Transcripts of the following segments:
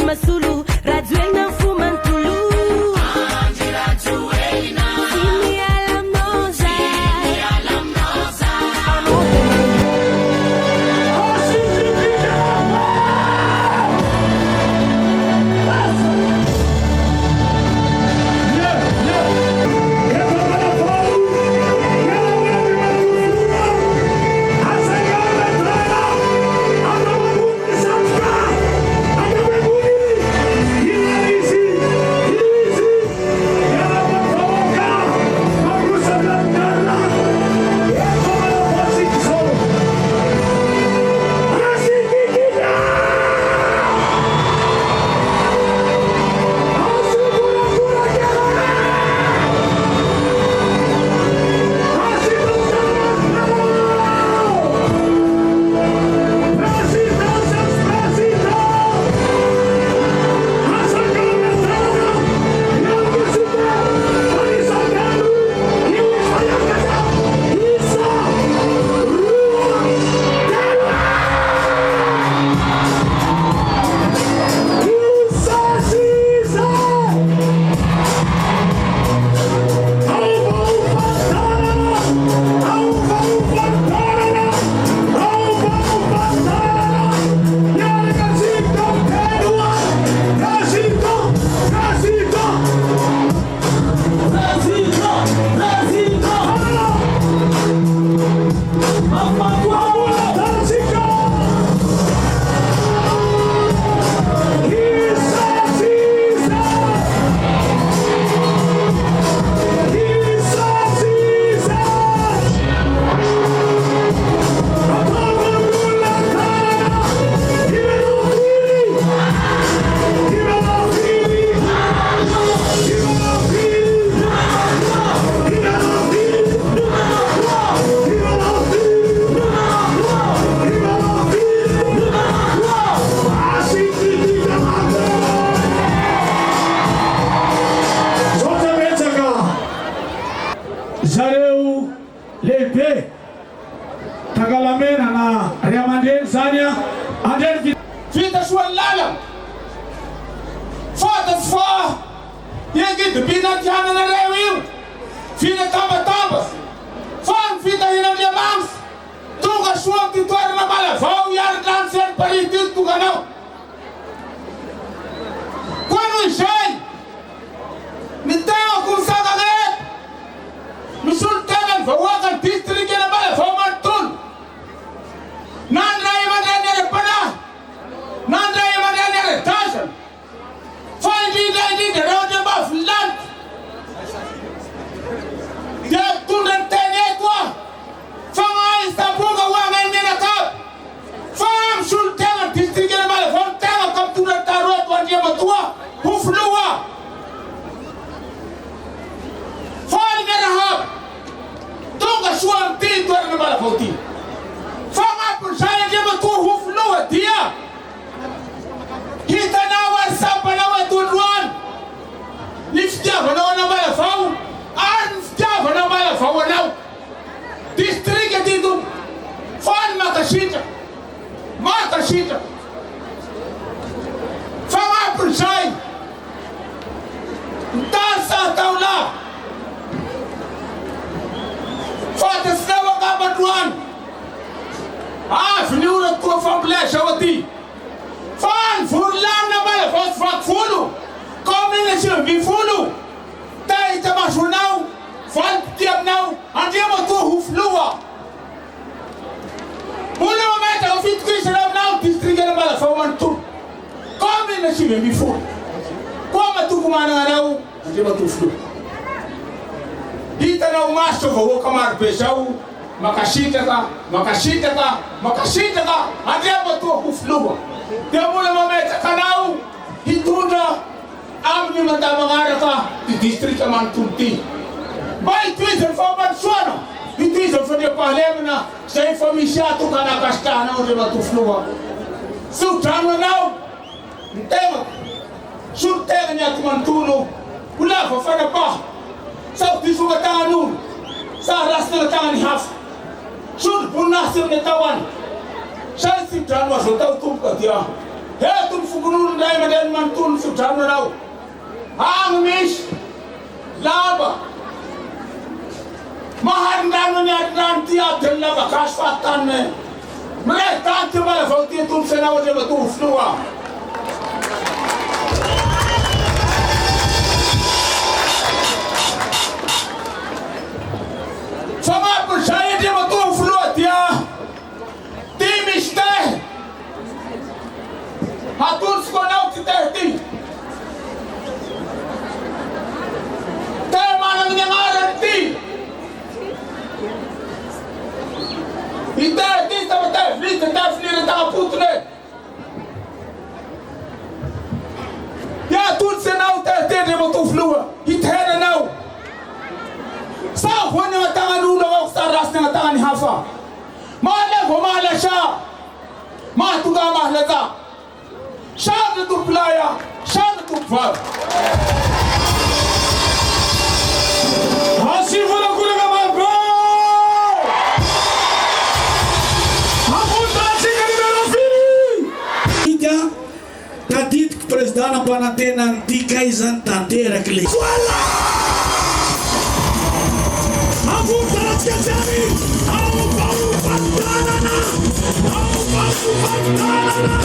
Andriamasolo Rajoelina ny fo manontolo. Andry Rajoelina. Tsy miala aminao zahay. Misaotra betsaka zareo lehibe Tangalamena na ray aman-dreny zany a! Andreny Vita soa ny lalana. Fantatro fa engidim-pinantiananareo io. Vita tambatamba fa ny fitahian'Andriamanitra tonga soa amin'ity toerana Malavao hiarin-drano sy Anim-parihy ity no tonga anao. Koa noho izay, ny tenako mitsangana eto, misolo tena ny vahoakan'ny distrikan'Ambalavao manontolo, na ny ray aman-dreny ara-panahy, na ny ray aman-dreny ara-drazana, fa indrindra indrindra ireo andriambavin'ny lanitra, dia mitondra ny teny eto aho fa mahay hisaboka ho any Menakaba. Fa misolo tena ny distrikan'Ambalavao ny tenako ka mitondra ny taro eto Andriamatoa ho filoha. Faly miarahaba tonga soa amin'ity toeran'Ambalavao ity. Fanampin'izay Andriamatoa ho filoha dia hitanao ary tsapanao eto androany ny fitiavanao an'Ambalavao ary ny fitiavan'Ambalavao anao. Distrika ty tompo. Faly mankasitraka. Mankasitraka. Fanampin'izay, mitady sarin-taolahy. Fantatrao angamba androany, avy ny ora toa fambolea zao aty. Fa ny vory lanina Ambalavao sy Vakivolo, kaominina 19. Tahita masonao, valim-pitia aminao, Andriamatoa ho filoha. Mbola mametraka fitokisana aminao ny distrikan'Ambalavao manontolo, kaominina 19. Koa matoky manana anao, Andriamatoa Filoha. Hitanao maso izao vahoaka marobe izao, mankasitraka, mankasitraka, mankasitraka, Andriamatoa ho filoha. Dia mbola mametraka anao hitondra. Amin'ny mandat magnaraka ty distrika manontolo ty. Mba hitohizan'ny fampandrosoana, hitohizan'ny fandriampahalemana izay efa misy ato ka nankasitrahanao Andriamatoa Filoha. Tso-drano anao ny tenako, solontena ny ato manontolo ho lava fanapaha, sao diso angatahan'olo, sa ratsy nangatahany hafa. Sondro-boninahitsy amin'ny atao any. Zay ny tso-drano azo atao tompoko dia. Eto ny fokonolona ray aman-dreny manontolo ny tsodrano anao. Agny misy lamba. Maharindrano ny arindrano ty adin'ny lamba gasy fahatany. Miray tany ty Ambalavao ty atolotro anao Andriamatoa ho filoha. Fanampin'izay Andriamatoa ho filoha dia ty misy tehy hatolotriko anao ty tehy ty. Tehy manana ny agnarany ty. Ity ity tafitafy tafilira tampotony e. Ya atolotsy anao tete Andriamatoa Filoha hitera anao. Sa ho ny agnatanan'olo avao sa rasy ny agnatanan'ny hafa. Mahalavo mahalasa mahatonga mahalatsa. Samy tompolahy a! Samy tompovavy! Asio volankolaka marobe! Afontantsika numéro firy? Ika, tadidiko président nampanantena an'ity kay zany tanteraky le. Voilà! Afontantsika jiaby! Aovaovatanana! Aovaovatanana!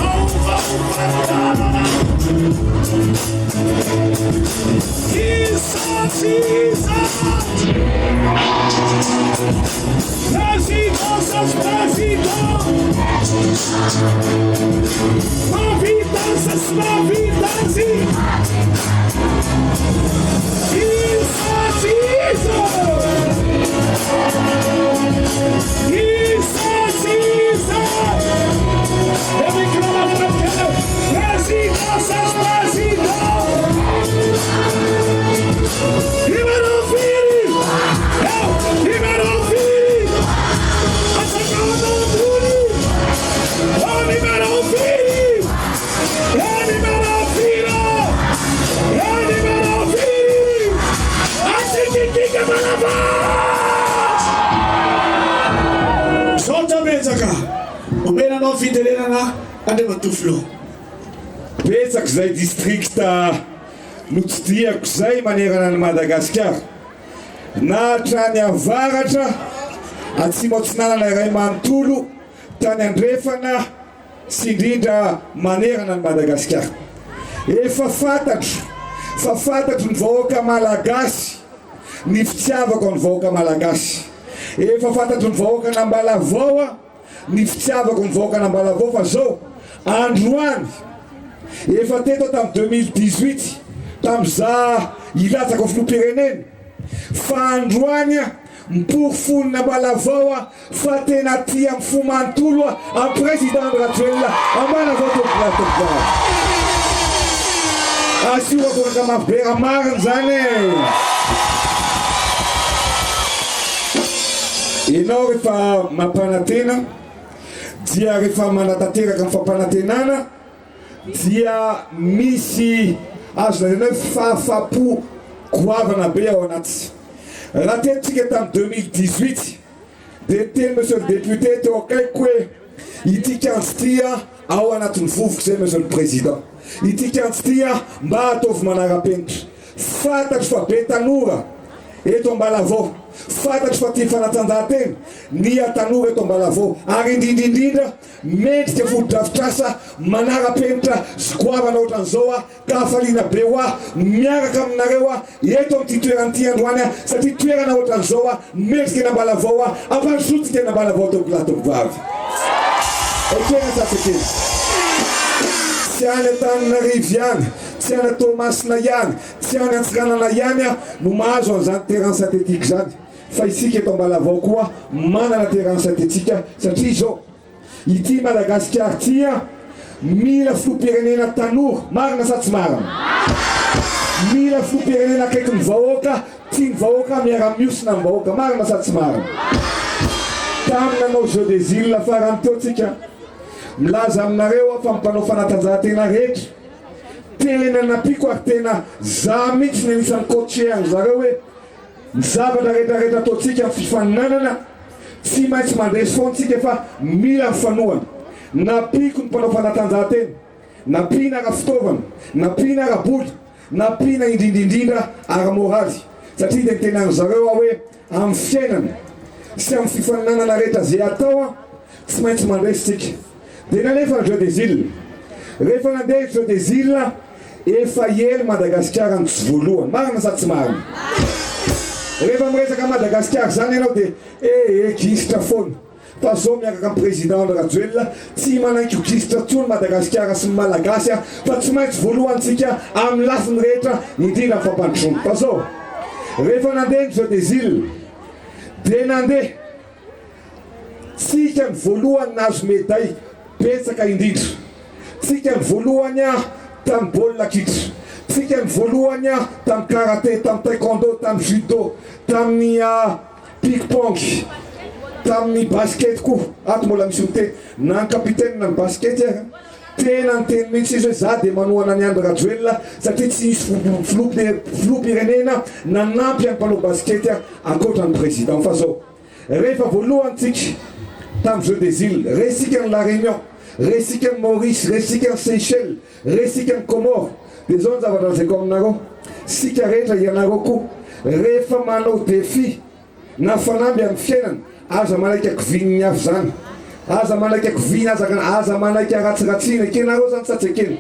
Aovaovatanana! Isa tsy isa! Président sas président! Mahavita sas mahavita azy! Isa tsy isa! Isa tsy isa! Président sas président! Numéro firy! Numéro firy! Atsangano ambony! Oh, numéro firy! Oh, numéro firy! Oh, numéro firy! Atsikikika manava! Misaotra betsaka. Omena anao fitenenana Andriamatoa Filoha. Betsaka izay district notsidihako izay manerana an'i Madagasikara, na hatrany avaratra, atsimo atsinanana iray manontolo, tany andrefana sy indrindra manerana an'i Madagasikara. Efa fantatro fa fantatry ny vahoaka Malagasy ny fitiavako ny vahoaka Malagasy. Efa fantatry ny vahoakan'Ambalavao ny fitiavako ny vahoakan'Ambalavao fa zao androany efa teto aho tamin'ny 2018 tamin'iza hilatsaka ho filoham-pirenena fa androany aho miporofon'ny Ambalavao aho fa tena tia amin'ny fo manontolo aho amin'ny président Andry Rajoelina Ambalavao tompokolahy tompokovavy. Asio aboraka mafy be raha marina izany e! Ianao rehefa mampanantena dia rehefa manatanteraka ny fampanantenana dia misy azo lazaina hoe fahafapo goavana be ao anaty. Raha teto tsika tamin'ny 2018 dia niteny monsieur le député teo akaikiko hoe ity kianja ity ao anatin'ny vovoka izay monsieur le président. Ity kianja ity mba ataovy manara-penitra. Fantatro fa be tanora eto Ambalavao, fantatro fa tia fanatanjahantena ny tanora eto Ambalavao ary indrindra indrindra mendrika fotodrafitrasa manara-penitra sy goavana ohatran'izao aho ka hafaliana be ho ahy miaraka aminareo aho eto amin'ity toerana ity androany aho satria toerana ohatran'izao aho mendrika eny Ambalavao aho ampandrosoantsika eny Ambalavao tompokolahy tompokovavy. Ekena sa tsy ekena? Tsy any Antananarivo ihany, tsy any Toamasina ihany, tsy any Antsiranana ihany aho no mahazo an'izany terrain synthétique izany fa isika eto Ambalavao koa manana terrain synthétique satria izao ity Madagasikara ity an mila filoham-pirenena tanora, marina sa tsy marina? Mila filoham-pirenena akaiky ny vahoaka, tia ny vahoaka, miara-mihosina amin'ny vahoaka, marina sa tsy marina? Tamin'ny nanao jeux des îles farany teo tsika, milaza aminareo aho fa ny mpanao fanatanjahantena rehetra, tena nampiako ary tena za mihitsy ny anisan'ny coacher an-dry zareo hoe ny zavatra rehetra rehetra ataontsika amin'ny fifaninanana tsy maintsy mandresy foana tsika fa mila mifanohana. Nampiako ny mpanao fanatanjahantena, nampiana ara-fitaovana, nampiana ara-bola, nampiana indrindra indrindra ara-moraly satria dia niteny an-dry zareo aho hoe amin'ny fiainana sy amin'ny fifaninanana rehetra izay atao an, tsy maintsy mandresy tsika. Dia nalefa ny Jeux des Îles. Rehefa nandeha ny Jeux des Îles, efa ela Madagasikara no tsy voalohany. Marina sa tsy marina? Rehefa miresaka Madagasikara izany ianao dia eh eh gisitra foana. Fa zao miaraka am président Andry Rajoelina tsy manaiky ho gisitra tsony Madagasikara sy ny Malagasy a fa tsy maintsy voalohany tsika am lafiny rehetra indrindra am fampandrosoana. Fa zao rehefa nandeha ny jeux des îles de nandeha tsika ny voalohany nahazo medaille betsaka indrindra tsika ny voalohany a tam baolina kitra tsika ny voalohany a tam karate tam taekwondo tam judo tamin'ny a Ping pong tamin'ny basket koa ato mbola misy miteny na ny capitaine ny basket ary tena niteny mihitsy izy hoe za dia manohana an'i Andry Rajoelina satria tsy nisy filoham-pirenena nanampy an'ny mpanao basket ankoatra ny président fa zao rehefa voalohany tsika tamin'ny jeux des îles resika ny La Réunion resika ny Maurice resika ny Seychelles resika ny Comores dia zao ny zavatra lazaiko aminareo Sika rehetra, ianareo koa, rehefa manao défi na fanamby amin'ny fiainana, aza manaiky akivian'ny hafa izany. Aza manaiky akiviana, aza aza manaiky haratsiratsiana. Ekenareo izany sa tsy ekena?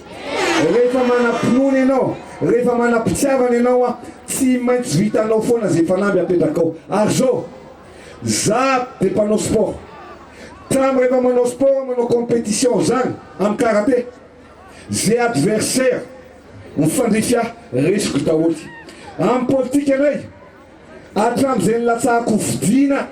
Rehefa manam-pinoana ianao, rehefa manam-pitiavana ianao, tsy maintsy vitanao foana izay fanamby apetrakao. Ary izao, za dia mpanao sport. Tamy rehefa manao sport, manao compétition izany, amin'ny karate, izay adversaire, Mifandrify ahy, resiko daholo. Amin'ny politika indray, hatramin'izay nilatsahako ho fidiana,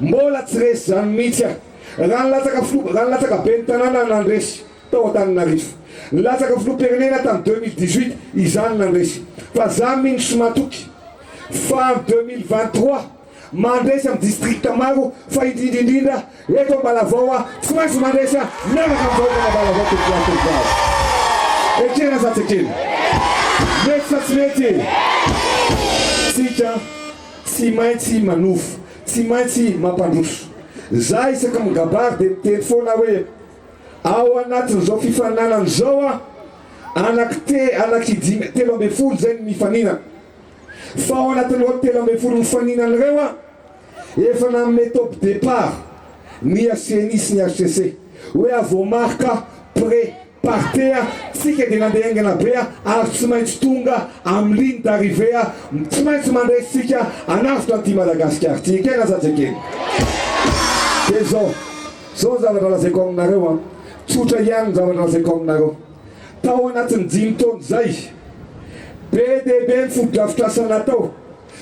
mbola tsy resy izany mihitsy aho. Raha nilatsaka filoha, raha nilatsaka ben'ny tanàna aho nandresy tao Antananarivo. Nilatsaka filoham-pirenena tamin'ny 2018, izany nandresy. Fa za mino sy matoky fa amin'ny 2023, Mandresy amin'ny district maro fa indrindra indrindra eto Ambalavao aho tsy maintsy mandresy aho miaraka amin'ny vahoakan' Ambalavao tompokolahy tompovavy. Ekena sa tsy ekena? Mety sa tsy mety? Tsika tsy maintsy manovo, tsy maintsy mampandroso. Za isaky ny migabary dia miteny foana hoe ao anatin'izao fifaninanana izao aho anaky te anaky dimy 13 izay no mifaninana. Fa ao anatin'ireo 13 mifaninana ireo aho efa nanome top départ ny HCNI sy ny HCC hoe avoamarika pré parte tsika dia nandeha haingana be ary tsy maintsy tonga amin'ny ligne d'arrivée tsy maintsy mandresy tsika hanavotra an'ity Madagasikara ity. Ekena sa tsy ekena? Dia izao, izao ny zavatra lazaiko aminareo an, tsotra ihany ny zavatra lazaiko aminareo. Tao anatin'ny dimy taona izay, be dia be ny fotodrafitrasa natao.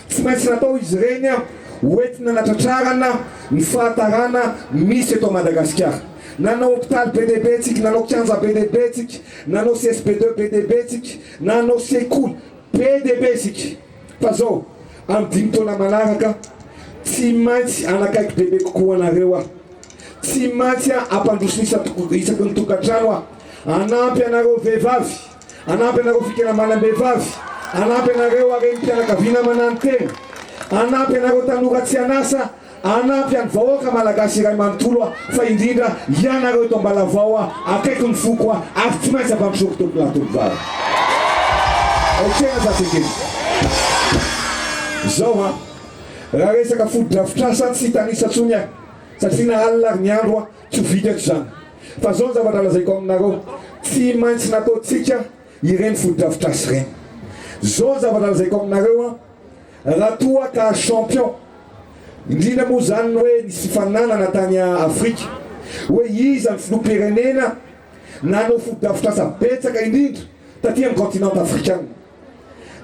Tsy maintsy natao izy ireny hoentina hanatratrarana ny fahatarana misy eto Madagasikara. Nanao hopitaly be dia be isika, nanao kianja be dia be isika, nanao CSB deux be dia be isika, nanao sekoly be dia be isika. Fa izao, amin'ny dimy taona manaraka, tsy maintsy hanakaiky bebe kokoa anareo aho. Tsy maintsy hampandroso isaky ny tokantrano aho. Hanampy anareo vehivavy, hanampy anareo fikambanam-behivavy, hanampy anareo renim-pianakaviana mananotena, hanampy anareo tanora tsy an'asa, hanampy an'ny vahoaka malagasy iray manontolo aho, fa indrindra ianareo eto Ambalavao aho, akaiky ny foko aho, ary tsy maintsy ampandrosoako tompolahy tompovavy. Ekena sa tsy ekena? Zao an, raha resaka fotodrafitrasa tsy hitanisa intsony aho, satria na alina ary ny andro aho tsy ho vita eto izany. Fa zao ny zavatra lazaiko aminareo, tsy maintsy nataontsika ireny fotodrafitrasa ireny. Zao ny zavatra lazaiko aminareo an, raha toa ka champion, indrindra moa zany ny hoe nisy fifaninanana tany Afrika, hoe iza ny filoham-pirenena nanao fotodrafitrasa betsaka indrindra taty amin'ny continent afrikana.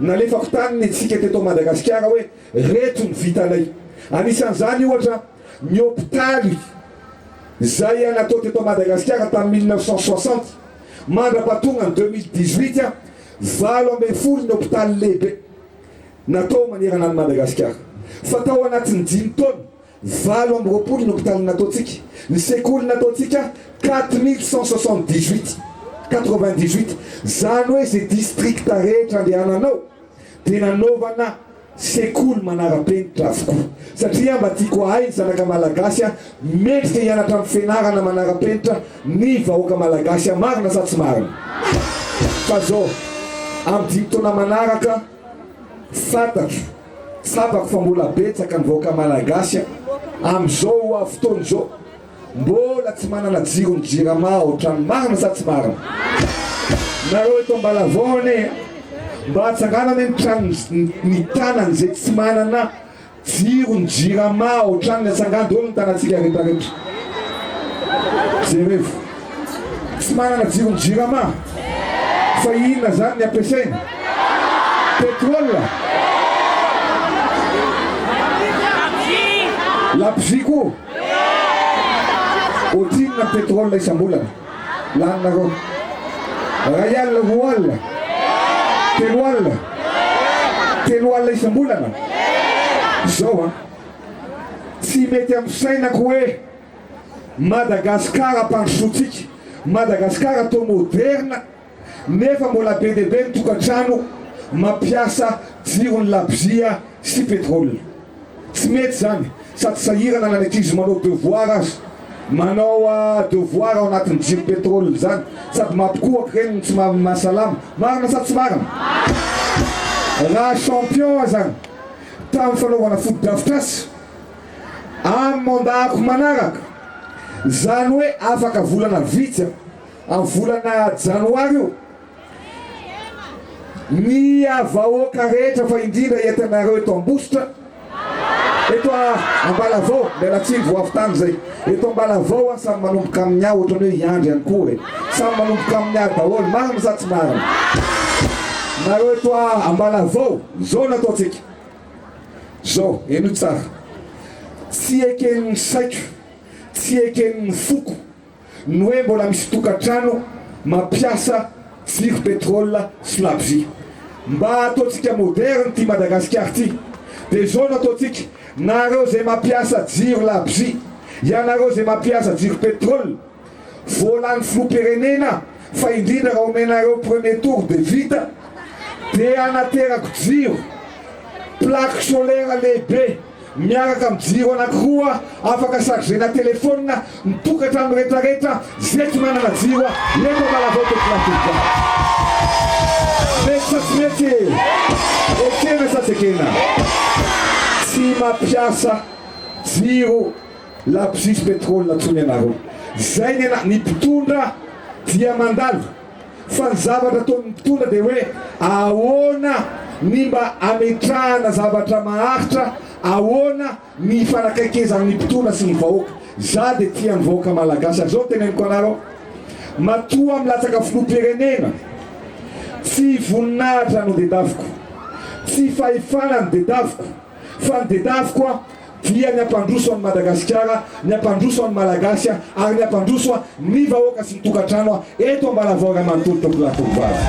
Nalefako tany ny antsika teto Madagasikara hoe reto ny vitanay. Anisan'izany ohatra ny hopitaly izay natao teto Madagasikara tamin'ny 1960 mandra-pahatonga ny 2018, 18 ny hopitaly lehibe natao manerana an'i Madagasikara. Fa tao anatin'ny dimy taona, 28 ny hopitaly nataontsika, ny sekoly nataontsika 4178, 98, izany hoe izay distrikta rehetra andehananao dia nanaovana. sekoly manara-penitra avokoa. Satria mba tiako ahay ny zanaka Malagasy mendrika hianatra amin'ny fianarana manara-penitra ny vahoaka Malagasy marina sa tsy marina? Fa zao, amin'ny dimy taona manaraka, fantatro, tsapako fa mbola betsaka ny vahoaka Malagasy amin'izao fotoana izao Mbola tsy manana jiro ny jirama ao trano marina sa tsy marina? Nareo eto Ambalavao anie mba atsangano anie ny trano ny tanany zay tsy manana jiro ny jirama ao tranony atsangano daholo ny tanantsika rehetra rehetra jerevo tsy manana jiro ny jirama fa inona zany ny ampiasaina petrole labozia koa Ohatrinona ny pétrole isam-bolana laninareo? Iray alina, 2000, 3000, 3000 isam-bolana? Izao an, tsy mety amin'ny sainako hoe Madagascar ampandrosoantsika, Madagascar atao moderna, Nefa mbola be dia be ny tokantrano mampiasa jiron'ny labozia sy pétrole. Tsy mety izany, sady sahirana na ny ankizy manao devoir aza. Manao devoir ao anatin'ny jiro pétrole izany, sady mampikohaka ireny no tsy mahasalama. Marina sa tsy marina? Raha champion aho izany tamin'ny fanaovana fotodrafitrasa, amin'ny mandat-ko manaraka, izany hoe afaka volana vitsy, Amin'ny volana janoary io, ny vahoaka rehetra fa indrindra entinareo eto Ambositra, eto Ambalavao, miala tsiny vao avy tany zay, eto Ambalavao an, samy manomboka amin'ny ahy ohatran'ny hoe hiandry ihany koa e, samy manomboka amin'ny ahy daholo, marina sa tsy marina? Nareo eto Ambalavao, zao no ataontsika, zao, henoy tsara, tsy eken'ny saiko, tsy eken'ny foko, Ny hoe mbola misy tokantrano mampiasa jiro pétrole sy labozia. Mba ataontsika moderne ity Madagasikara ity. Dia izao no ataontsika, nareo izay mampiasa jiro labozia, ianareo izay mampiasa jiro pétrole, voalan'ny filoham-pirenena fa indrindra raha omenareo premier tour dia vita, dia anaterako jiro, plaque solaire lehibe, Miaraka amin'ny jiro anakiroa afaka chargena telephone ny tokantrano retraretra ze tsy manana jiro eto Ambalavao Tompolahy Mety sa tsy mety e? Ekena sa tsy ekena? Tsy mampiasa jiro labozia sy petrole tsony ianareo. Zay ny ana ny mpitondra dia mandalo. Fa ny zavatra ataon'ny mpitondra dia hoe ahoana ny mba hametrahana zavatra maharitra, ahoana ny hifanakaikezan'ny mpitondra sy ny vahoaka. Za dia tia ny vahoaka malagasy ary zao no teneniko anareo, matoa milatsaka filoham-pirenena, tsy voninahitra no dedaviko, tsy fahefana no dedaviko, fa ny dedaviko a, dia ny hampandroso an'i Madagasikara, ny hampandroso an'ny Malagasy ary ny hampandroso ny vahoaka sy ny tokantrano eto Ambalavao iray manontolo tompolahy tompovavy.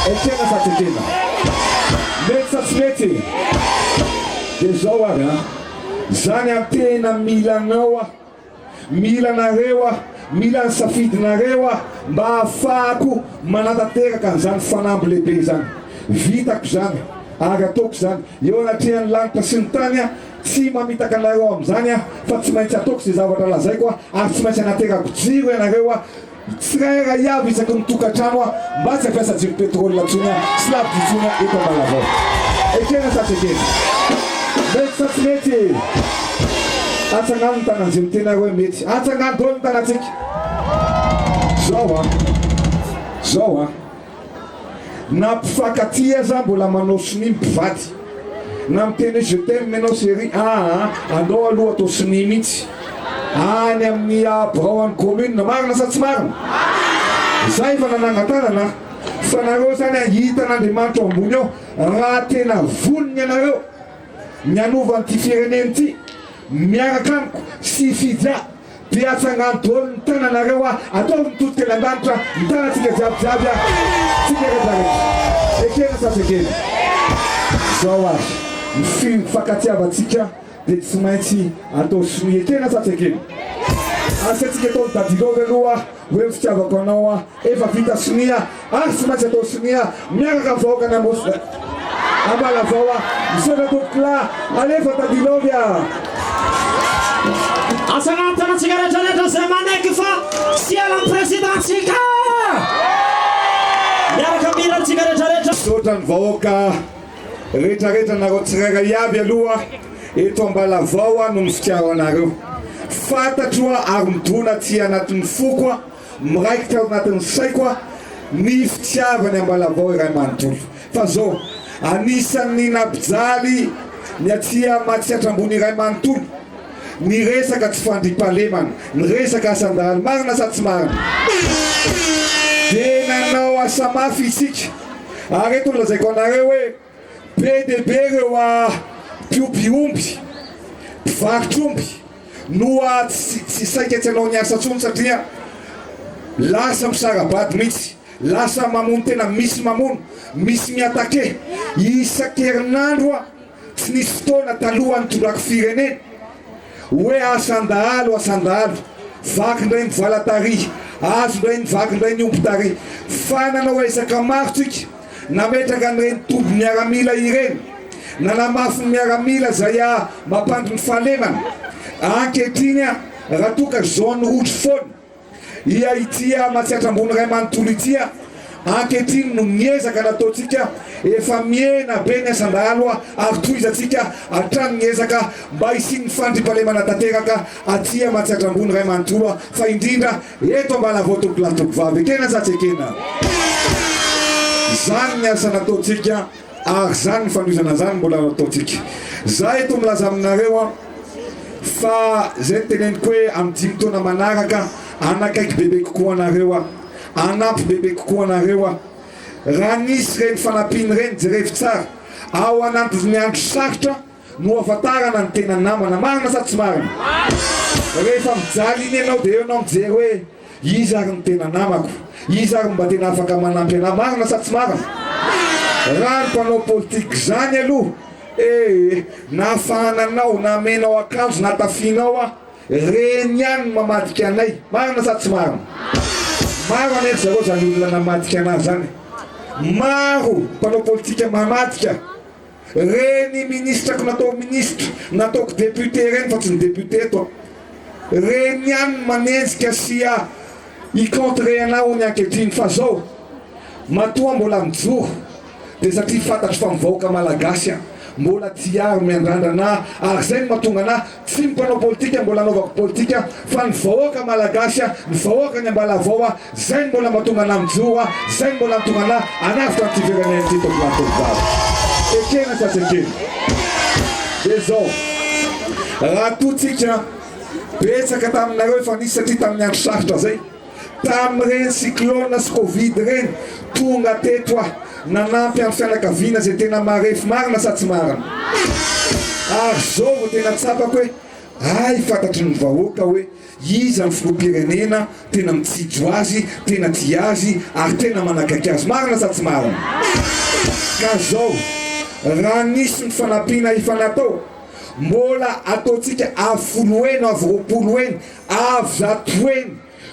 Ekena sa tsy ekena? Mety sa tsy mety? Dia izao ary an, zany an tena mila anao aho. Mila anareo aho, mila ny safidinareo aho mba hahafahako manatanteraka an'izany fanamby lehibe izany. Vitako izany ary ataoko izany eo anatrehan'ny lanitra sy ny tany aho, tsy mamitaka anareo amin'izany aho fa tsy maintsy ataoko izay zavatra lazaiko aho ary tsy maintsy anaterako jiro ianareo aho Tsirairay avy isaky ny tokantrano aho mba tsy hampiasa jiro pétrole intsony aho sy labozia intsony aho eto Ambalavao. Ekena sa tsy ekena? Mety sa tsy mety e? Atsangano ny tanan-jiro tena hoe mety. Atsangano daholo ny tanantsika. Zao an. Zao an. Na mpifankatia aza mbola manao sonia ny mpivady. Na miteny hoe je t'aime ianao chérie, aa andao aloha atao sonia mihitsy any amin'ny birao an'ny commune. Marina sa tsy marina? Za efa nanangan-tanana an! Fa nareo zany an, hitan'Andriamanitra ao ambony ao raha tena vonona ianareo ny hanova an'ity firenena ity miaraka amiko sy hifidy ahy. Dia atsangano daholo ny tananareo a, ataovy mitodika any an-danitra ny tanantsika jiaby jiaby a, tsika rehetra rehetra. Ekena sa tsy ekena? Zao ary, ny fifankatiavantsika dia tsy maintsy atao sonia, ekena sa tsy ekena? Asaintsika ataon'i Dadilove aloha hoe ny fitiavako anao a, efa vita sonia ary tsy maintsy atao sonia miaraka amin'ny vahoakan'i Ambositra. Ambalavao a! Misaotra tompokolahy, alefa tadilovy a! Atsangano tanantsika rehetra rehetra izay manaiky fa tsy ela ny président-tsika! Miaraka mihira antsika rehetra rehetra. Misaotra ny vahoaka rehetra rehetra nareo tsirairay avy aloha eto Ambalavao a no ny fitiavanareo. Fantatro a ary midona aty anatin'ny foko a, miraikitra ao anatin'ny saiko a ny fitiavany Ambalavao iray manontolo. Fa zao, anisan'ny nampijaly ny aty Matsiatra Ambony iray manontolo ny resaka tsy fandriampahalemana, ny resaka asan-dahalo, marina sa tsy marina? Dia nanao asa mafy isika, ary eto no lazaiko anareo hoe be dia be ireo mpiompy omby, mpivarotra omby no tsy saika tsy hanao ny asa intsony satria lasa misara-bady mihitsy. Lasa mamono tena misy mamono, misy mi-attaquer. Isan-kerinandro aho, tsy nisy fotoana taloha nitondrako firenena hoe asan-dahalo, asan-dahalo, vaky indray ny vala tary, azo indray ny vaky indray ny omby tary. Fa nanao ezaka maro tsika, nametraka an'ireny toby miaramila ireny, nanamafy ny miaramila izay mampandry ny fahalemana. Ankehitriny raha toa ka zone rouge foana, Ia ity Matsiatra Ambony iray manontolo ity ankehitriny no miezaka nataontsika, efa mihena be ny asan-dahalo ary tohizantsika hatrany ny ezaka mba hisian'ny fandriampahalemana tanteraka aty Matsiatra Ambony iray manontolo fa indrindra eto Ambalavao tompokolahy tompokovavy. Ekena sa tsy ekena? Izany ny asa nataontsika ary izany ny fanohizana an'izany mbola ataontsika. Za eto milaza aminareo an! Fa zay no teneniko hoe amin'ny dimy taona manaraka hanakaiky bebe kokoa anareo aho, hanampy bebe kokoa anareo aho. Raha nisy ireny fanampiana ireny, jerevo tsara, ao anatin'ny andro sarotra no ahafantarana ny tena namana. Marina sa tsy marina? Rehefa mijaly iny ianao dia eo ianao mijery hoe iza ary no tena namako, iza ary no mba tena afaka manampy anah. Marina sa tsy marina? Raha ny mpanao politika izany aloha Ee, na fahananao, na amenao akanjo, na tafianao aho, reny ihany no mamadika anay. Marina sa tsy marina? Maro anie ry zareo zany olona namadika anah zany. Maro mpanao politika mamadika. Reny ministrako natao ministra, nataoko député reny fa tsy ny député eto an. Reny ihany no manenjika sy hi-contrer anah hono ankehitriny fa zao, matoa mbola mijoro. Dia satria fantatro fa ny vahoaka Malagasy an, mbola tia ary miandrandra anah ary izay no mahatonga anah tsy mpanao politika mbola anaovako politika fa ny vahoaka Malagasy an, ny vahoaka ny Ambalavao an, izay no mbola mahatonga anah mijoro an, izay no mbola mahatonga anah hanavotra an'ity firenena ity tompolahy tompovavy. Ekena sa tsy ekena? Dia izao, raha toa tsika, betsaka taminareo efa nisy satria tamin'ny andro sarotra izay, Tamin'ireny cyclone sy covid ireny, tonga teto aho, nanampy an'ny fianakaviana izay tena marefo, marina sa tsy marina? Ary zao vao tena tsapako hoe hay fantatry ny vahoaka hoe iza ny filoham-pirenena tena mitsijo azy, tena tia azy ary tena manakaiky azy, marina sa tsy marina? Ka zao, raha nisy ny fanampiana efa natao, mbola ataontsika avo folo heny, avo 20 heny, Avy zatoeny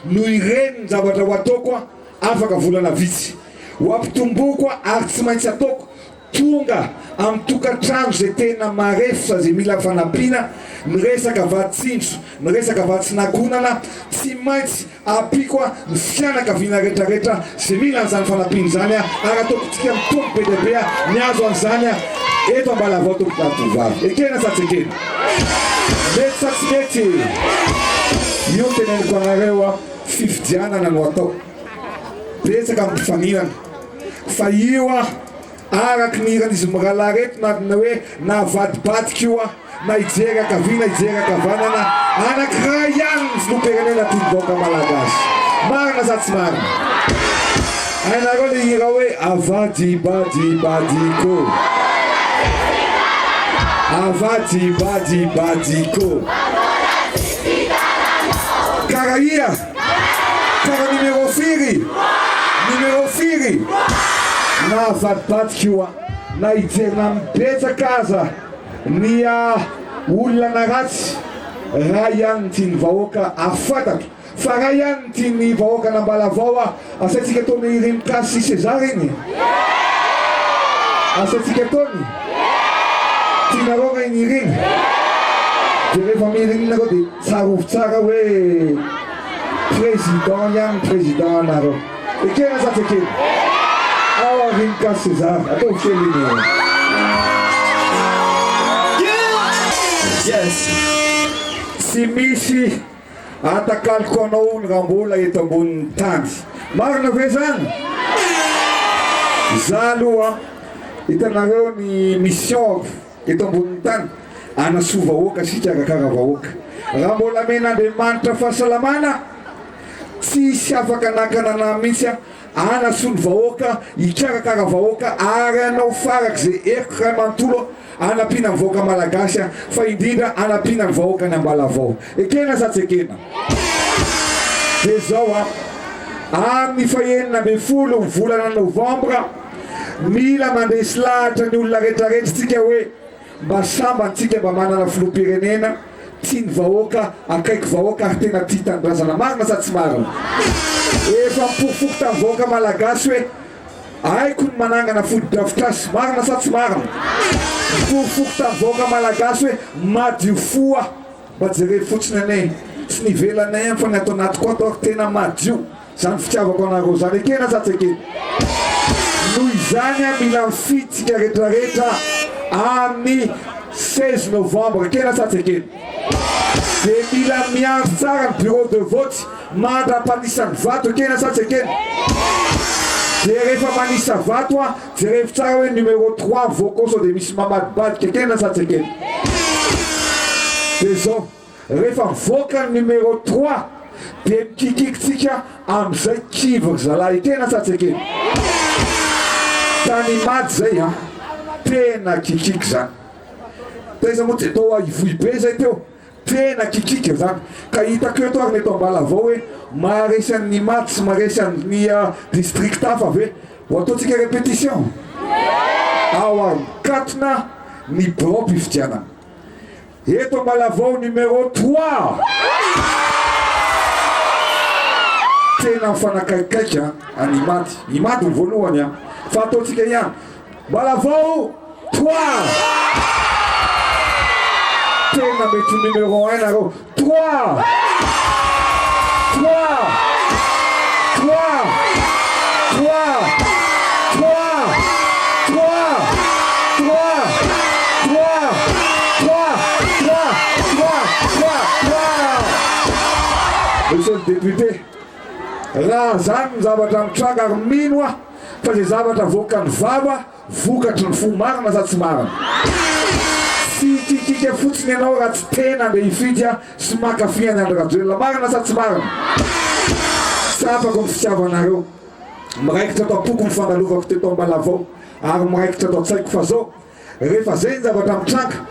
noho ireny ny zavatra ho ataoko a afaka volana vitsy. Ho ampitomboko a ary tsy maintsy ataoko tonga amin'ny tokantrano izay tena marefo sa izay mila fanampiana, ny resaka vaditsinjo, ny resaka vaditsinankohonana, tsy maintsy ampiako a ny fianakaviana retraretra izay mila an'izany fanampiana izany a ary ataoko tsika mitombo be dia be a ny azo an'izany a eto Ambalavao tompokolahy tovovavy. Ekena sa tsy ekena? Mety sa tsy mety? Io teneniko anareo a, fifidianana no atao. Betsaka ny mpifaninana. Fa io a, araky ny hiran'izy mirahalahy reto na ny hoe navadibadika io a, na hijery ankavia na hijery ankavanana, anankiray ihany ny filoham-pirenena tian'ny vahoaka malagasy. Marina sa tsy marina? Hainareo le hira hoe avadibadibadiko. Avadibadibadiko. Kara ia? Kara numéro firy? Numéro firy? Na avadibadiko io a, na hijery na betsaka aza ny olona na ratsy, ray ihany ny tian'ny vahoaka ary fantatro Fa ray ihany ny tian'ny vahoakan'Ambalavao a! Asaintsika ataon'i Rimka sy César iny? Asaintsika ataony? Tianareo nga i Nirina? Dia rehefa mirina nareo dia tsarovy tsara hoe président ihany ny président anareo. Ekena sa tsy ekena? Ao aorian'i Gasy César, ataovy kely iny e. Yes. Tsy misy atakaloko anao hono raha mbola eto ambonin'ny tany. Marina ve zany? Za aloha hitanareo ny mission-ko eto ambonin'ny tany, hanasoa vahoaka sy hikarakara vahoaka. Raha mbola amen'Andriamanitra fahasalamana, tsy hisy afaka hanakana anah mihitsy aho hanasoa ny vahoaka, hikarakara vahoaka ary hanao farak'izay heriko iray manontolo aho Hanampiana ny vahoaka Malagasy fa indrindra hanampiana ny vahoaka any Ambalavao. Ekena sa tsy ekena? Dia izao an, amin'ny fahenina ambin'ny folo ny volana novambra, mila mandresy lahatra ny olona rehetrarehetra isika hoe mba sambany tsika mba manana filoham-pirenena tia ny vahoaka, akaiky vahoaka ary tena tia tanindrazana. Marina sa tsy marina? Efa miporofoko tamin'ny vahoaka Malagasy hoe Haiko ny manangana fotodrafitrasa, marina sa tsy marina? Miporofoko tamin'ny vahoaka malagasy hoe madio fo aho. Mba jerevo fotsiny anie, tsy ny ivelanay ihany fa ny ato anatiko ato ary tena madio. Izany fitiavako anareo izany, ekena sa tsy ekena? Noho izany aho mila mifidy tsika retraretra amin'ny 16 novembre, ekena sa tsy ekena? Dia mila miandry tsara ny bureau de vote Mandra-panisa ny vato, ekena sa tsy ekena? Dia rehefa manisa vato an, jerevo tsara hoe numéro trois mivoaka ao sao dia misy mamadibadika, ekena sa tsy ekena? Dia izao, rehefa mivoaka ny numéro trois dia mikikiky-tsika amin'izay kivy ry zalahy, ekena sa tsy ekena? Tany Imady izay an, tena kikiky izany. Taiza moa tsy, tao Ivohibe izay teo. Tena kikika zany. Ka hitako eto ary ny eto Ambalavao hoe maharesy an'i Imady sy maharesy an'ny district hafa ve? Ho ataontsika répétition? Ao ary mikatona ny biraom-pifidianana. Eto Ambalavao numéro trois! Tena mifanakaikaiky an, any Imady. Imady ny voalohany an. Fa ataontsika ihany. Ambalavao trois! Tena mety ho numéro un nareo. Trois! Trois! Trois! Trois! Trois! Trois! Trois! Trois! Trois! Trois! Trois! Trois! Trois! Monsieur le député, raha zany ny zavatra mitranga ary mino aho Fa izay zavatra avoakan'ny vava vokatry ny fo marina sa tsy marina? Tsy hikikika fotsiny ianao raha tsy tena andeha hifidy aho sy maka fy an'i Andry Rajoelina marina sa tsy marina? Tsapako ny fitiavanareo. Miraikitra ato am-poko ny fandalovako teto Ambalavao ary miraikitra ato an-tsaiko fa zao Rehefa zay ny zavatra mitranga,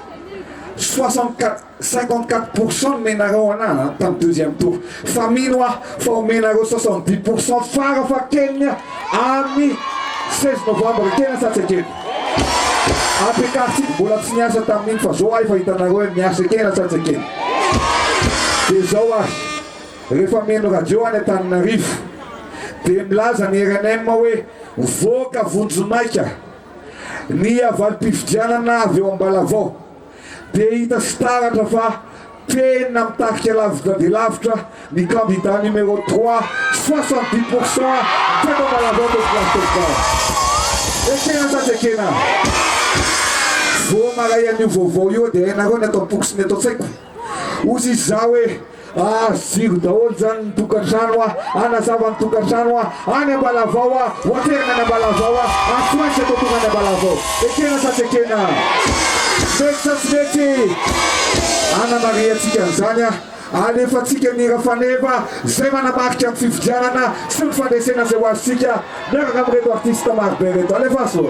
64, 54 pour cent nomenareo anah tamin'ny deuxième tour, fa mino aho fa omenareo 70 pour cent farafahakeliny amin'ny 16 novembre, ekena sa tsy ekena? Ampiakarintsika, mbola tsy niasa tamin'iny fa zao aho efa hitanareo hoe miasa, ekena sa tsy ekena? Dia zao ary, rehefa mihaino radio any Antananarivo, dia milaza ny rnm hoe mivoaka vonjimaika, Ny valim-pifidianana avy eo Ambalavao dia hita sy taratra fa tena mitarika lavitra dia lavitra ny kandida numéro trois, 70 pour cent teto Ambalavao teto Place Ekena sa tsy ekena? Vao maray an'io vaovao io dia hainareo ny ato am-poko sy ny ato an-tsaiko. Hozy izy za hoe. Azo jiro daholo zany ny tokantrano a, hanazava ny tokantrano a, any Ambalavao a, ho aterina any Ambalavao a, ary tsy maintsy atao tonga any Ambalavao. Ekena sa tsy ekena? Mety sa tsy mety? Hanamarihantsika an'izany a, alefantsika ny hira faneva izay manamarika ny fifidianana sy ny fandresena izay ho azontsika miaraka amin'ireto artista marobe ireto. Alefaso!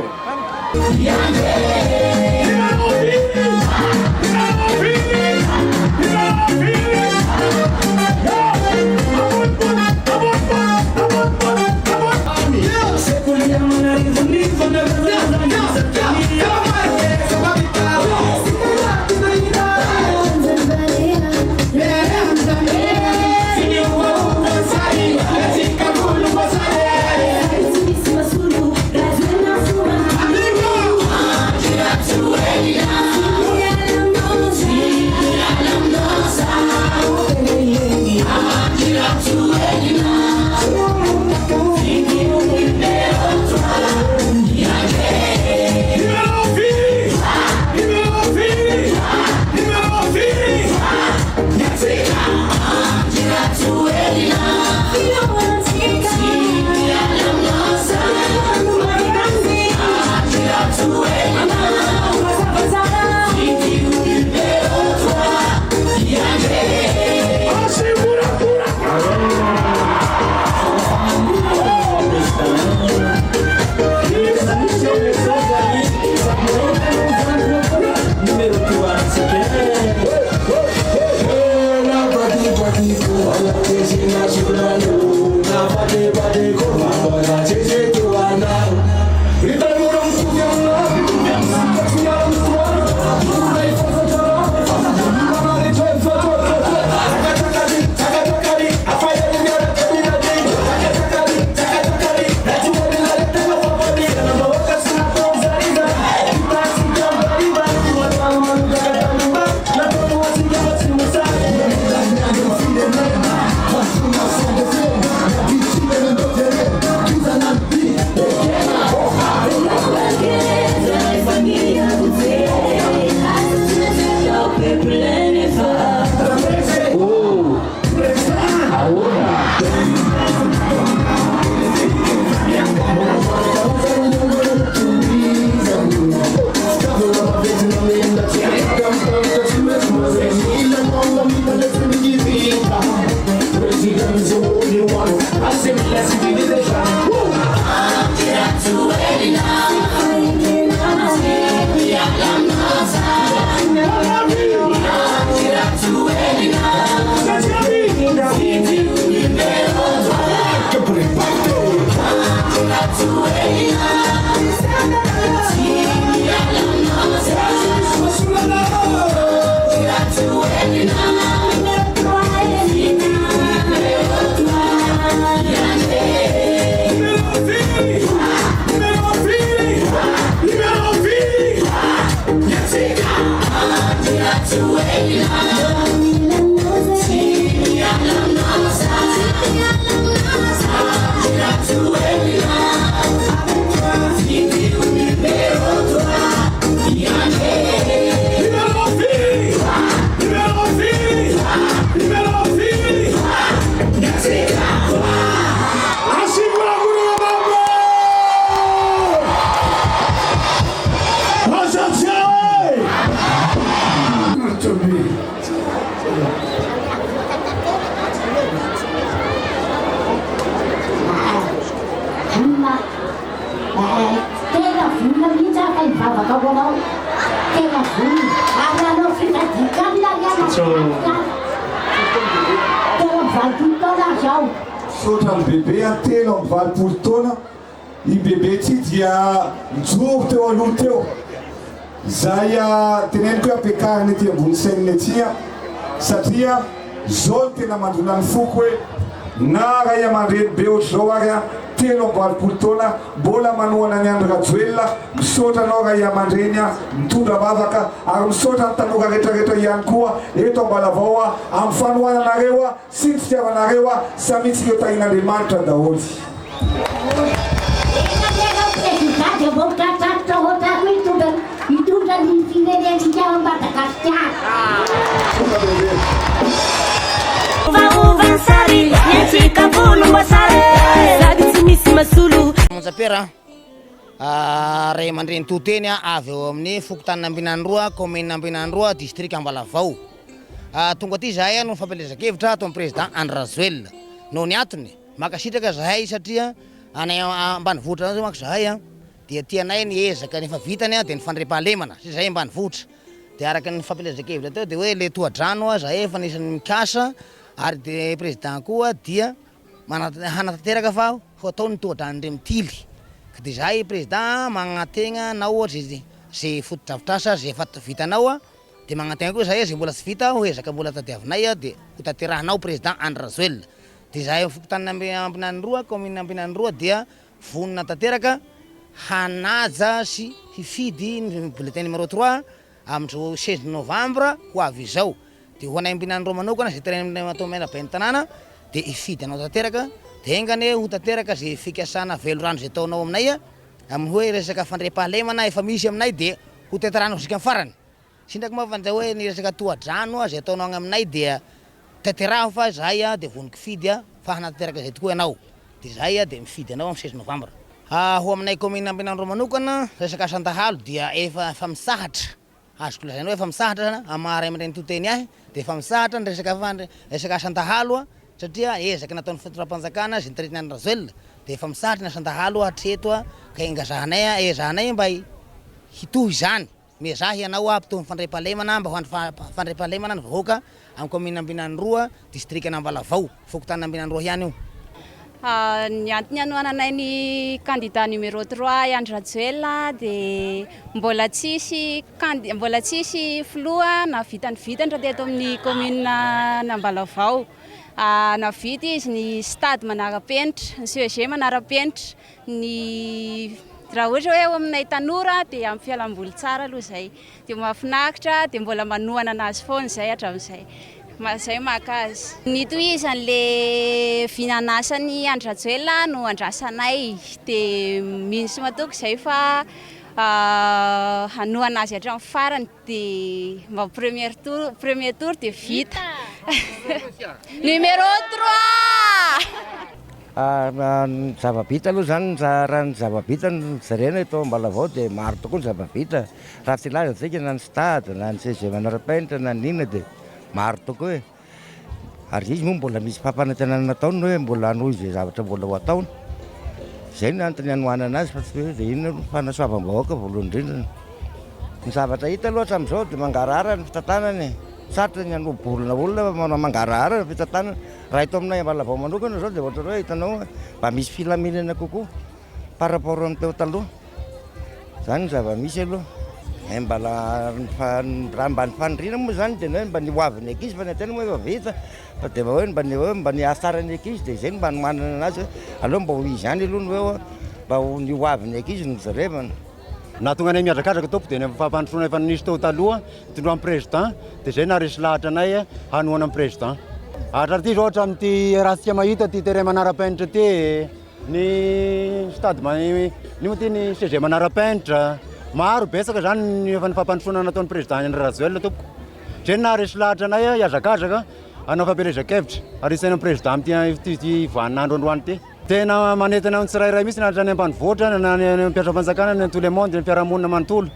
Vonona tena vonona mihitsy aho fa hivavaka ho anao. Tena vonona. Ary hanao fifadian-kanina ary aho 83 taona aho izao. Misaotra an'i Bebe an, 83 taona i Bebe ity dia nijoro teo aloha teo. Izay teneniko hoe ampiakarina ety ambony scène ety an, satria zao no tena mandona ny foko hoe na ray aman-dreny be ohatr'izao ary an, 83 taona mbola manohana an'i Andry Rajoelina, misaotra anao ray aman-dreny an, mitondra vavaka ary misaotra ny tanora retraretra ihany koa eto Ambalavao an, amin'ny fanohananareo an, sy ny fitiavanareo an, samia tsy ireo tahian'Andriamanitra daholo. Ela ve ianao président dia vao tratraritra ohatrako hitondra hitondra ny firenentsika ao Madagasikara. Ovaova ny sary, ny antsika volomboasary. Sady tsy misy masolo. Monja-pera, ray aman-dreny to teny avy eo amin'ny fokontanin'Ambinaniroa, kaominina Ambinaniroa, distrika Ambalavao. Tonga aty izahay noho ny fampielezan-kevitra ataon'ny président Andry Rajoelina. Noho ny antony, mankasitraka izahay satria any ambanivohitra any manko izahay dia tianay ny ezaka efa vitany dia ny fandriampahalemana satria izahay ambanivohitra. Dia araka ny fampielezan-kevitra teo dia hoe ilay tohadrano izahay efa anisan'ny mikasa ary dia président koa dia hanatanteraka fa ho atao ny tohadrano Andriamitily. Ka dia izahay président magnantegna anao ohatra izay fotodrafitrasa izay efa vitanao. Dia magnantena koa izahay izay mbola tsy vita ho ezaka mbola tadiavinay dia ho tanterahinao Président Andry Rajoelina. Dia izahay amin'ny fokontany Ambinaniroa, kaominina Ambinaniroa dia vonona tanteraka hanaja sy hifidy ny bulletin numéro trois amin'izao 16 novembre ho avy izao. Dia ho anay Ambinaniroa manokana izay terrain atao maire ben'ny tanàna dia hifidy anao tanteraka. Dia enga anie ho tanteraka izay fikasana velorano izay ataonao aminay amin'ny hoe resaka fandriampahalemana efa misy aminay dia ho tanterahina jusqu'à farany. Sindraky moa fa hoe ny resaka tohadrano izay ataonao agny aminay dia tanteraho fa izahay dia vonon-kifidy fa hanatanteraka izay tokoa ianao. Dia izahay dia mifidy anao amin'ny 16 novambra. Ho aminay kaominina Ambenandro manokana, resaka asan-dahalo dia efa efa mitsahatra, azoko lazaina hoe efa mitsahatra amin'ny maha ray aman-dreny to-teny ahy dia efa mitsahatra ny resaka resaka asan-dahalo satria ezaka nataon'ny fitondram-panjakana izay notaritin'i Andry Rajoelina dia efa mitsahatra ny asan-dahalo hatreto ka engazahanay ezahanay mba hitohy izany. Miezaha ianao hampitohy ny fandriampahalemana mba ho andry fandriampahalemana ny vahoaka amin'ny kaominina Ambinaniroa, distrikan'Ambalavao, fokontanin'Ambinaniroa ihany io. Ny antony hanohananay ny candidat numéro 3 Andry Rajoelina dia mbola tsisy candi mbola tsisy filoha nahavita ny vitany raha teto amin'ny commune Ambalavao. Nahavita izy ny stade manara-penitra, ny CEG manara-penitra, ny raha ohatra hoe eo aminay tanora dia amin'ny fialamboly tsara aloha izay. Dia mahafinaritra dia mbola manohana anazy foana izay hatramin'izay. Izay maka azy. Ny tohizan'le vinan'asan'i Andry Rajoelina no andrasanay dia mino sy matoky izay fa hanohana azy hatramin'ny farany dia mba premier tour premier tour dia vita. Numéro 3! Raha ny zava-bita aloha izany, raha ny zava-bita no jerena eto Ambalavao dia maro tokoa ny zava-bita. Raha tsy hilaza isika na ny stade na ny CEG manara-penitra na ny inona dia maro tokoa e. Ary izy moa mbola misy fampanantenana nataony hoe mbola hanohy izay zavatra mbola ho ataony. Izay no antony hanohanana azy fa tsy hoe dia inona aloha, fanasoavam-bahoaka voalohany indrindra. Ny zavatra hita aloha hatramin'izao dia mangarahara ny fitantanana e. Sarotra ny hanoa-bolona olona fa manao mangarahara ny fitantanana. Raha eto aminay Ambalavao manokana izao dia ohatran'ny hoe hitanao mba misy filaminana kokoa par rapport amin'ny teo taloha. Izany ny zava-misy aloha. Eh, mba raha mba ny faniriana moa izany dia ny hoe mba ny ho avin'ny ankizy fa ny antena moa efa vita fa dia mba hoe mba ny hoe mba ny hahatsara ny ankizy dia izay no mba hanomanana anazy hoe aleo mba ho izy ihany aloha no eo mba ho ny ho avin'ny ankizy no jerevana. Nahatonga anay mihazakazaka tompoko dia ny fampandrosoana efa nisy teo taloha nitondran'ny président dia izay naharesy lahatra anay hanohana ny président. Hatraty izao hatramin'ity ratsika mahita ity terrain manara-penitra ity ny stade ny moa ity ny CG manara-penitra maro betsaka izany ny efa ny fampandrosoana nataon'ny président Andry Rajoelina tompoko. Izay no naharesy lahatra anay hihazakazaka hanao fampielezan-kevitra ary hisaina ny président amin'ity vaninandro androany ity. Tena manentana ny tsirairay mihitsy na hatrany ambanivohitra na ny any mpiasam-panjakana na ny tout le monde ny fiarahamonina manontolo.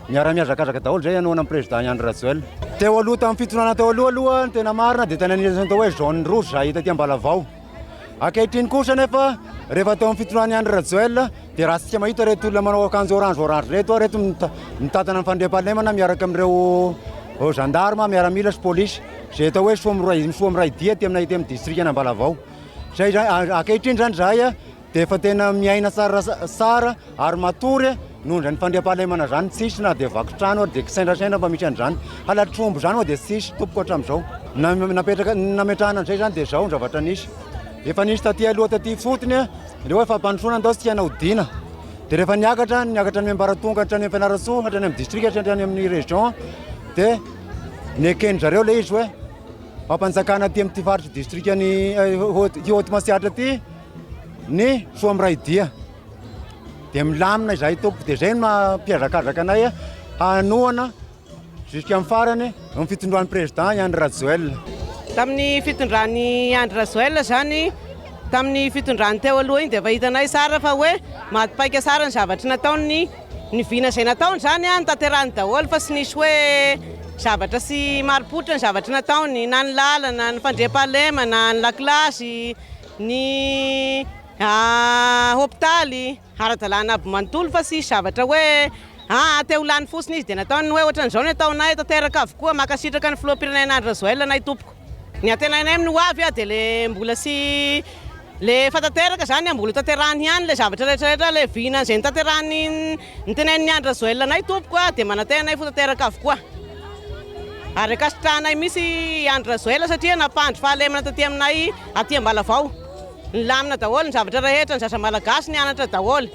Miara-mihazakazaka daholo izay hanohana ny président Andry Rajoelina. Teo aloha tamin'ny fitondrana teo aloha aloha ny tena marina dia tena nisy atao hoe zone rouge izay hita aty Ambalavao. Ankehitriny kosa nefa rehefa teo amin'ny fitondran'i Andry Rajoelina dia raha tsika mahita ireto olona manao akanjo orange orange ireto, ireto mitantana ny fandriampahalemana miaraka amin'ireo gendarme, miaramila sy polisy izay atao hoe soa miray soa miray dia aty aminay aty amin'ny distrikan'Ambalavao. Zay zany, ankehitriny zany zahay dia efa tena miaina tsara tsara ary matory noho izany fandriampahalemana zany, tsisy na dia vaky trano ary dia kisendrasendra mba misy an'izany, halatr'omby zany moa dia tsisy tompoko hatramin'izao. Napetraka, nametrahana an'izay zany dia zao ny zavatra nisy, efa nisy taty aloha taty ifotony le hoe fampandrosoana andao tsika hanao dina, dia rehefa niakatra, niakatra any ambaratonga hatrany amin'ny Fianarantsoa, hatrany amin'ny distrika, hatrany amin'ny région dia neken-dry zareo le izy hoe Fampanjakana aty amin'ity faritry distrikan'i Haute Matsiatra ity ny Soamiraidia. Dia milamina izahay tompoko, dia izay no maha-mpihazakazaka anay hanohana jusqu'amin'ny farany ny fitondran'ny président Andry Rajoelina. Tamin'ny fitondran'i Andry Rajoelina izany, tamin'ny fitondrany teo aloha iny dia efa hitanay tsara fa hoe maty paika tsara ny zavatra nataony. Ny vina izay nataony izany notanterahiny daholo fa tsy nisy hoe zavatra tsy marim-pototra ny zavatra nataony na ny lalana, ny fandriampahalemana, ny lakilasy, ny hopitaly, ara-dalàna aby manontolo fa tsisy zavatra hoe aa te ho lany fotsiny izy dia nataony hoe ohatran'izao ny ataonay, tanteraka avokoa, mankasitraka ny filoham-pirenena Andry Rajoelina anay tompoko. Ny antenainay amin'ny ho avy dia le mbola tsy le efa tanteraka zany mbola ho tanterahiny ihany le zavatra rehetra rehetra le vina izay notanterahiny notenenin'i Andry Rajoelina anay tompoko a dia manantena anay fa ho tanteraka avokoa ary ankasitrahanay mihitsy i Andry Rajoelina satria nampandry fahalemana taty aminay aty Ambalavao nilamina daholo ny zavatra rehetra ny zaza malagasy nianatra daholo.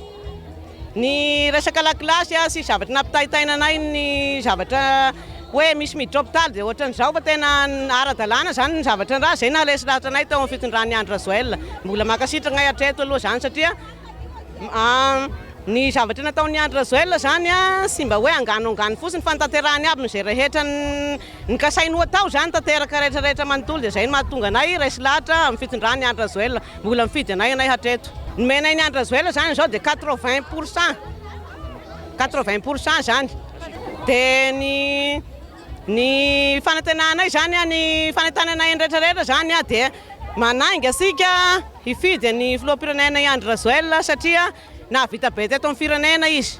Ny resaka lakilasy sy zavatra nampitaintaina anay ny zavatra hoe misy miditra hopitaly dia ohatran'izao fa tena ara-dalàna izany ny zavatra raha izay naharesy lahatra anay teo amin'ny fitondran'i Andry Rajoelina. Mbola mankasitraka anay hatreto aloha izany satria ny zavatra nataon'i Andry Rajoelina izany tsy mba hoe angano angano fotsiny fa notanterahiny aby izay rehetra nokasainy ho atao izany tanteraka rehetra rehetra manontolo dia izay no mahatonga anay resy lahatra amin'ny fitondran'i Andry Rajoelina. Mbola mifidy anay anay hatreto. Nomenay ny Andry Rajoelina zany izao dia 80%, 80% zany. Dia ny ny fanantenanay zany an, ny fanentananay ny rehetra rehetra zany an dia manainga antsika hifidy an'i filoham-pirenena i Andry Rajoelina satria nahavita be teto amin'ny firenena izy.